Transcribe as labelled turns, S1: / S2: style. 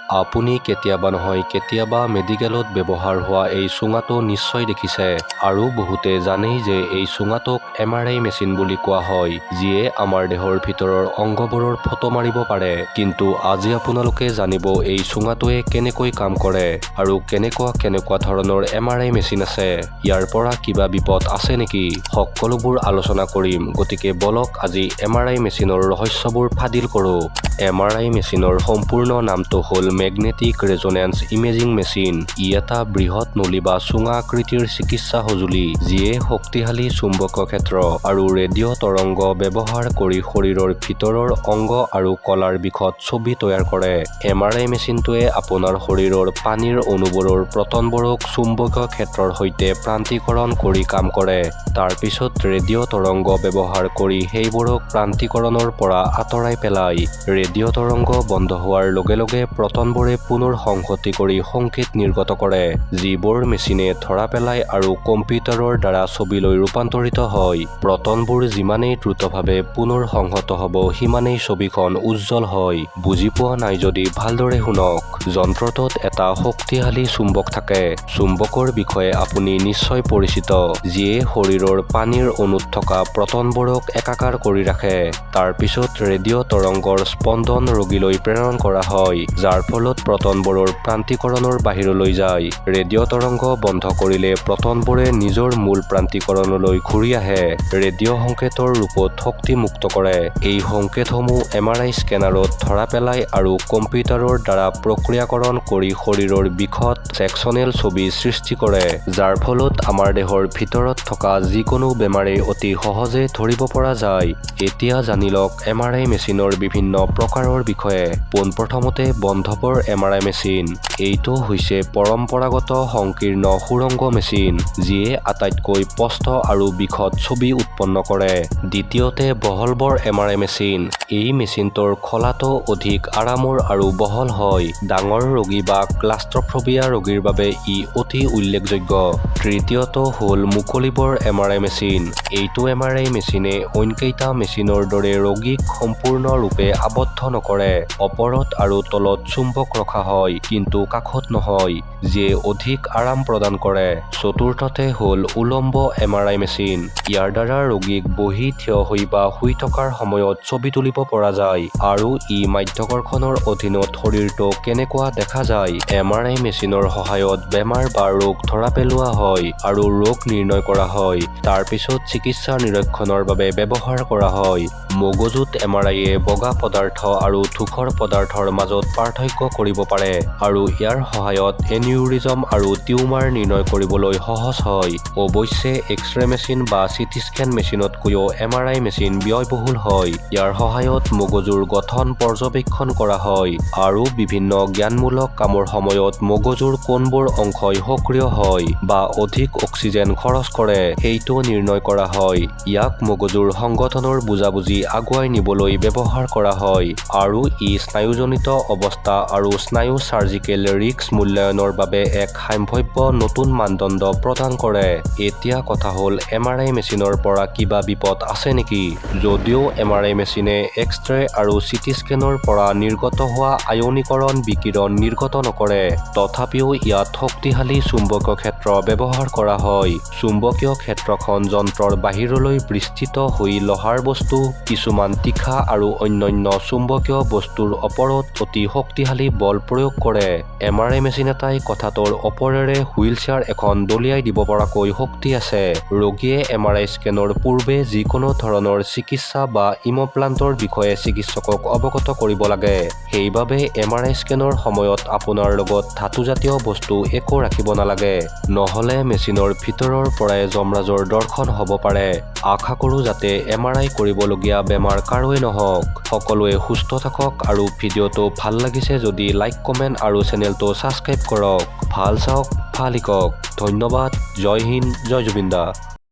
S1: আপুনি কেতিয়াবা নহয় কেতিয়াবা মেডিকেলত ব্যৱহাৰ হোৱা এই চুঙাটো নিশ্চয় দেখিছে আৰু বহুতে জানেই যে এই চুঙাটোক এমআৰআই মেচিন বুলি কোৱা হয়, যিয়ে আমাৰ দেহৰ ভিতৰৰ অংগবোৰৰ ফটো মাৰিব পাৰে। কিন্তু আজি আপোনালোকে জানিব এই চুঙাটোৱে কেনেকৈ কাম কৰে আৰু কেনেকুৱা কেনেকুৱা ধৰণৰ এমআৰআই মেচিন আছে, ইয়াৰ পৰা কিবা বিপদ আছে নেকি, সকলোবোৰ আলোচনা কৰিম। গতিকে বলক, আজি এমআৰআই মেচিনৰ ৰহস্যবোৰ ফাদিল কৰোঁ। এমআৰআই মেচিনৰ সম্পূৰ্ণ নামটো হ'ল মেগনেটিক ৰেজনেন্স ইমেজিং মেচিন। ই এটা বৃহৎ নলী বা চুঙা আকৃতিৰ চিকিৎসা সঁজুলি, যিয়ে শক্তিশালী চুম্বকীয় ক্ষেত্ৰ আৰু ৰেডিঅ' তৰংগ ব্যৱহাৰ কৰি শৰীৰৰ ভিতৰৰ অংগ আৰু কলাৰ বিশদ ছবি তৈয়াৰ কৰে। এমআৰআই মেচিনটোৱে আপোনাৰ শৰীৰৰ পানীৰ অণুবোৰৰ প্ৰটনবোৰক চুম্বকীয় ক্ষেত্ৰৰ সৈতে প্ৰান্তীকৰণ কৰি কাম কৰে। তাৰ পিছত ৰেডিঅ' তৰংগ ব্যৱহাৰ কৰি সেইবোৰক প্ৰান্তীকৰণৰ পৰা আঁতৰাই পেলায়। ৰেডিঅ' তৰংগ বন্ধ হোৱাৰ লগে লগে প্ৰটনবোৰে পুনৰ সংহতি কৰি সংকেত নিৰ্গত কৰে, যিবোৰ মেচিনে ধৰা পেলায় আৰু কম্পিউটাৰৰ দ্বাৰা ছবিলৈ ৰূপান্তৰিত হয়। প্ৰটনবোৰ যিমানেই দ্ৰুতভাৱে পুনৰ সংহত হ'ব, সিমানেই ছবিখন উজ্জ্বল হয়। বুজি পোৱা নাই যদি ভালদৰে শুনক। যন্ত্ৰটোত এটা শক্তিশালী চুম্বক থাকে। চুম্বকৰ বিষয়ে আপুনি নিশ্চয় পৰিচিত, যিয়ে শৰীৰৰ পানীৰ অণুত থকা প্ৰটনবোৰক একাকাৰ কৰি ৰাখে। তাৰ পিছত ৰেডিঅ' তৰংগৰ স্পন্দন ৰোগীলৈ প্ৰেৰণ কৰা হয়, যাৰ ফলত প্ৰটনবোৰৰ প্ৰান্তীকৰণৰ বাহিৰলৈ যায়। ৰেডিঅ' তৰংগ বন্ধ কৰিলে প্ৰটনবোৰে নিজৰ মূল প্ৰান্তীকৰণলৈ ঘূৰি আহে, ৰেডিঅ' সংকেতৰ ৰূপত শক্তি মুক্ত কৰে। এই সংকেতসমূহ এমআৰআই স্কেনাৰত ধৰা পেলায় আৰু কম্পিউটাৰৰ দ্বাৰা প্ৰক্ৰিয়াকৰণ কৰি শৰীৰৰ বিশদ ছেকচনেল ছবি সৃষ্টি কৰে, যাৰ ফলত আমাৰ দেহৰ ভিতৰত থকা যিকোনো বেমাৰেই অতি সহজে ধৰিব পৰা যায়। এতিয়া জানি লওক এমআৰআই মেচিনৰ বিভিন্ন প্ৰকাৰৰ বিষয়ে। পোনপ্ৰথমতে বন্ধবৰ এমআৰআই মেচিন। এইটো হৈছে পৰম্পৰাগত সংকীৰ্ণ সুৰংগ মেচিন, যিয়ে আটাইতকৈ স্পষ্ট আৰু বিশদ ছবি উৎপন্ন কৰে। দ্বিতীয়তে বহলবৰ এমআৰআই মেচিন। এই মেচিনটোৰ খোলাটো অধিক আৰামৰ আৰু বহল হয়। ডাঙৰ ৰোগী বা ক্লাষ্ট্ৰফবিয়া ৰোগীৰ বাবে ই অতি উল্লেখযোগ্য। তৃতীয়টো হ'ল মুকলিবৰ এমআৰআই মেচিন। এইটো এমআৰআই মেচিনে অইনকেইটা মেচিনৰ দৰে ৰোগীক সম্পূৰ্ণৰূপে আবদ্ধ নকৰে। ওপৰত আৰু তলত চুম্বক ৰখা হয়, কিন্তু কাষত নহয়, যিয়ে অধিক আৰাম প্ৰদান কৰে। চতুৰ্থতে হ'ল উলম্ব এমআৰআই মেচিন। ইয়াৰ দ্বাৰা ৰোগীক বহি, থিয় হৈ বা শুই থকাৰ সময়ত ছবি তুলিব পৰা যায় আৰু ই মাধ্যাকৰ্ষণৰ অধীনত শৰীৰটো কেনেকুৱা দেখা যায়। এমআৰআই মেচিনৰ সহায়ত বেমাৰ বা ৰোগ ধৰা পেলোৱা হয় আৰু ৰোগ নিৰ্ণয় কৰা হয়। তাৰ পিছত চিকিৎসা নিৰীক্ষণৰ বাবে ব্যৱহাৰ কৰা হয়। মগজুত এমআৰআইয়ে বগা পদাৰ্থ আৰু ধূসৰ পদাৰ্থৰ মাজত পাৰ্থক্য কৰিব পাৰে আৰু ইয়াৰ সহায়ত এনিউৰিজম আৰু টিউমাৰ নিৰ্ণয় কৰিবলৈ সহজ হয়। অৱশ্যে এক্স-ৰে মেচিন বা চিটি স্কেন মেচিনতকৈও এমআৰআই মেচিন ব্যয়বহুল হয়। ইয়াৰ সহায়ত মগজুৰ গঠন পৰ্যবেক্ষণ কৰা হয় আৰু বিভিন্ন জ্ঞানমূলক কামৰ সময়ত মগজুৰ কোনবোৰ অংশই সক্ৰিয় হয় বা অধিক অক্সিজেন খৰচ কৰে, সেইটো নিৰ্ণয় কৰা হয়। ইয়াক মগজুৰ সংগঠনৰ বুজাবুজি আগুৱাই নিবলৈ ব্যৱহাৰ কৰা হয় আৰু ই স্নায়ুজনিত অৱস্থা আৰু স্নায়ু চাৰ্জিকেল ৰিস্ক মূল্যায়নৰ বাবে এক সম্ভাৱ্য নতুন মানদণ্ড প্ৰদান কৰে। এতিয়া কথা হ'ল, এমআৰআই মেচিনৰ পৰা কিবা বিপদ আছে নেকি? যদিও এমআৰআই মেচিনে এক্স-ৰে আৰু চিটি স্কেনৰ পৰা নিৰ্গত হোৱা আয়নীকৰণ বিকিৰণ নিৰ্গত নকৰে, তথাপিও ইয়াত শক্তিশালী চুম্বকীয় ক্ষেত্ৰ ব্যৱহাৰ কৰা হয়। চুম্বকীয় ক্ষেত্ৰখন যন্ত্ৰৰ বাহিৰলৈ বিস্তৃত হৈ লোহাৰ বস্তু, কিছুমান তীখা আৰু অন্যান্য চুম্বকীয় বস্তুৰ ওপৰত অতি শক্তিশালী বল প্ৰয়োগ কৰে। এমআৰআই মেচিন এটাই কোঠাটোৰ ওপৰেৰে হুইল চেয়াৰ এখন দলিয়াই দিব পৰাকৈ শক্তি আছে। ৰোগীয়ে এমআৰআই স্কেনৰ পূৰ্বে যিকোনো ধৰণৰ চিকিৎসা বা ইমপ্লাণ্টৰ বিষয়ে চিকিৎসকক অৱগত কৰিব লাগে। সেইবাবে এমআৰআই স্কেনৰ সময়ত আপোনাৰ লগত ধাতুজাতীয় বস্তু একো ৰাখিব নালাগে, নহ'লে মেচিনৰ ভিতৰৰ পৰাই যমৰাজৰ দৰ্শন হ'ব পাৰে। আশা কৰোঁ যাতে এমআৰআই কৰিবলগীয়া বেমাৰ কাৰোৱে নহওক। সকলোৱে সুস্থ থাকক আৰু ভিডিঅ'টো ভাল লাগিছে যদি লাইক, কমেণ্ট আৰু চেনেলটো ছাবস্ক্ৰাইব কৰক। ভাল চাওক, ভাল শিকক। ধন্যবাদ। জয় হিন্দ, জয় জুবিন দা।